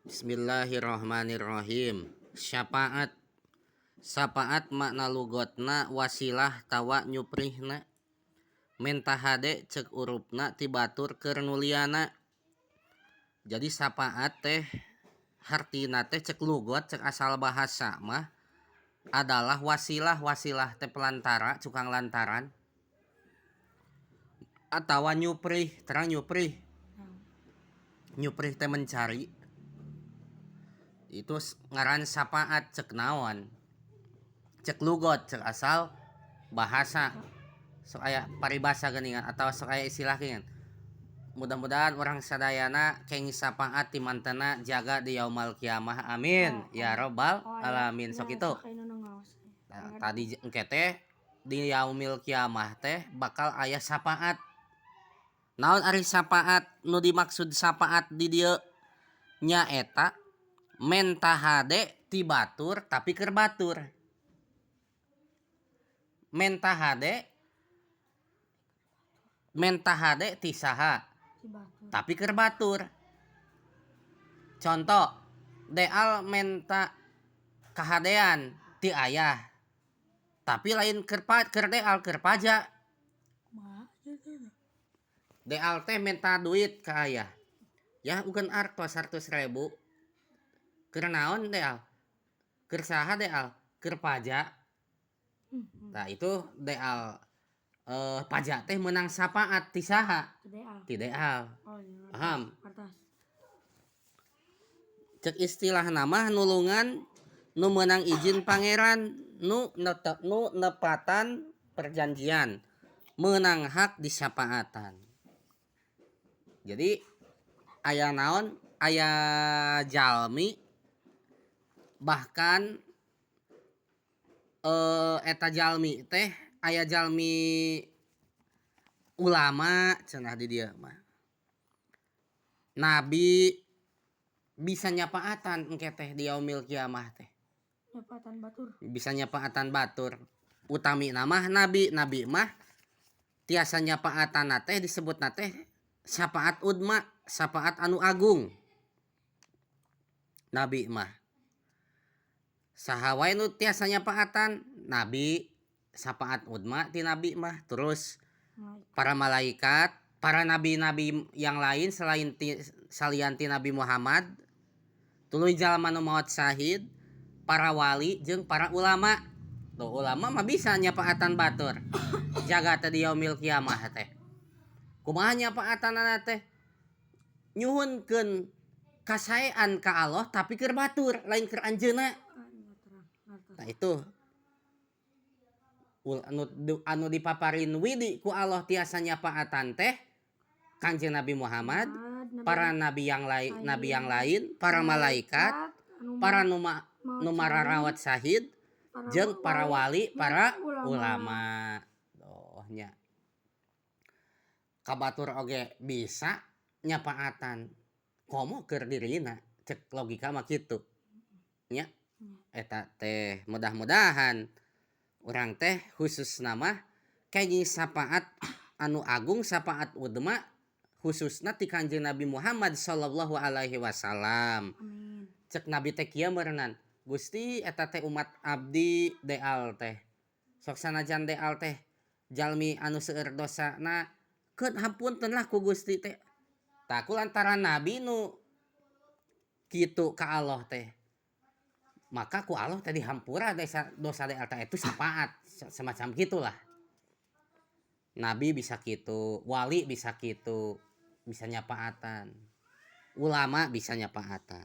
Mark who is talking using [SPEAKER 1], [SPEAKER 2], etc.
[SPEAKER 1] Bismillahirrahmanirrahim. Syafaat. Syafaat makna lugotna wasilah tawa nyuprihna. Menta hade cek urupna ti batur keur nu liana. Jadi syafaat teh hartina teh cek lugot, cek asal bahasa mah adalah wasilah. Wasilah teh pelantara, cukang lantaran atawa nyuprih. Terang nyuprih? Nyuprih teh mencari. Itu ngaran syafaat cek naon, cek lugot, cek asal bahasa. Sok aya paribasa geuningan atau sok aya istilah geuningan, mudah-mudahan urang sadayana kenging syafaat ti mantena jaga di yaumal kiamah, amin ya robbal alamin. Sok itu. Nah, tadi engke teh di yaumil kiamah teh bakal aya syafaat. Naon ari syafaat nu dimaksud? Syafaat di dieu nyaeta menta hade ti batur tapi keur batur. Menta hade, menta hade ti saha tapi keur batur. Contoh, deal menta kahadean ti ayah, tapi lain keur keur deal, keur paja. Deal teh menta duit ke ayah ya, bukan artos 100.000. Keur naon deal? Keur saha deal? Keur paja. Nah, itu deal paja teh menang syafaat ti saha? Ti deal.
[SPEAKER 2] Oh, iya.
[SPEAKER 1] Paham?
[SPEAKER 2] Atas.
[SPEAKER 1] Cek istilah nama nulungan nu menang izin pangeran, nu nu nepatan perjanjian, menang hak disyafaatan. Jadi aya naon, aya jalmi bahkan eta jalmi teh aya jalmi ulama cenah di dieu mah, nabi bisa nyapaatan engke teh di yaumil kiamah teh.
[SPEAKER 2] Nyapaatan batur.
[SPEAKER 1] Bisa nyapaatan batur. Utami nama nabi. Nabi mah tiasa nyapaatan teh disebut teh syafaat udma, syafaat anu agung. Nabi mah saha wae nu tiasa nyapaatan? Nabi, syafaat udma ti nabi mah. Terus para malaikat, para nabi-nabi yang lain selain ti, salian ti Nabi Muhammad, tuluy jalma nu maot syahid, para wali jeung para ulama. Tuh, ulama mah bisa nyapaatan batur jaga teh di yaumil kiamah teh. Kumaha nyapaatanana teh? Nyuhunkeun kasaean ka Allah tapi keur batur, lain keur anjeunna.
[SPEAKER 2] Ah, iya, terang. Ngartos.
[SPEAKER 1] Nah, itu anu dipaparin widi ku Allah tiasa nyapaatan teh Kanjeng Nabi Muhammad,
[SPEAKER 2] Nabi
[SPEAKER 1] para nabi yang lain,
[SPEAKER 2] lain,
[SPEAKER 1] nabi yang lain, para malaikat,
[SPEAKER 2] anu
[SPEAKER 1] para nu
[SPEAKER 2] maot
[SPEAKER 1] nu
[SPEAKER 2] syahid,
[SPEAKER 1] mararawat syahid,
[SPEAKER 2] para
[SPEAKER 1] jeung para wali, para
[SPEAKER 2] ulama.
[SPEAKER 1] Ulama. Oh nya. Kabatur oge bisa nyapaatan. Komo keur dirina, cek logika mah kitu. Nya. Eta teh mudah-mudahan urang teh khususna mah kenging syafaat anu agung, syafaat udma, khususna ti Kanjeng Nabi Muhammad sallallahu alaihi wasallam.
[SPEAKER 2] Amin.
[SPEAKER 1] Cek Nabi teh kieu meureunan, Gusti, eta teh umat abdi deal teh. Sok sanajan deal teh jalmi anu seueur dosana, keun hapunten lah ku Gusti teh. Tah, ku lantaran Nabi nu kitu ka Allah teh, maka ku Allah teh dihampura dosa dosa deal teh. Itu syafaat semacam gitulah. Nabi bisa gitu, wali bisa gitu, bisa nyapaatan, ulama bisa nyapaatan.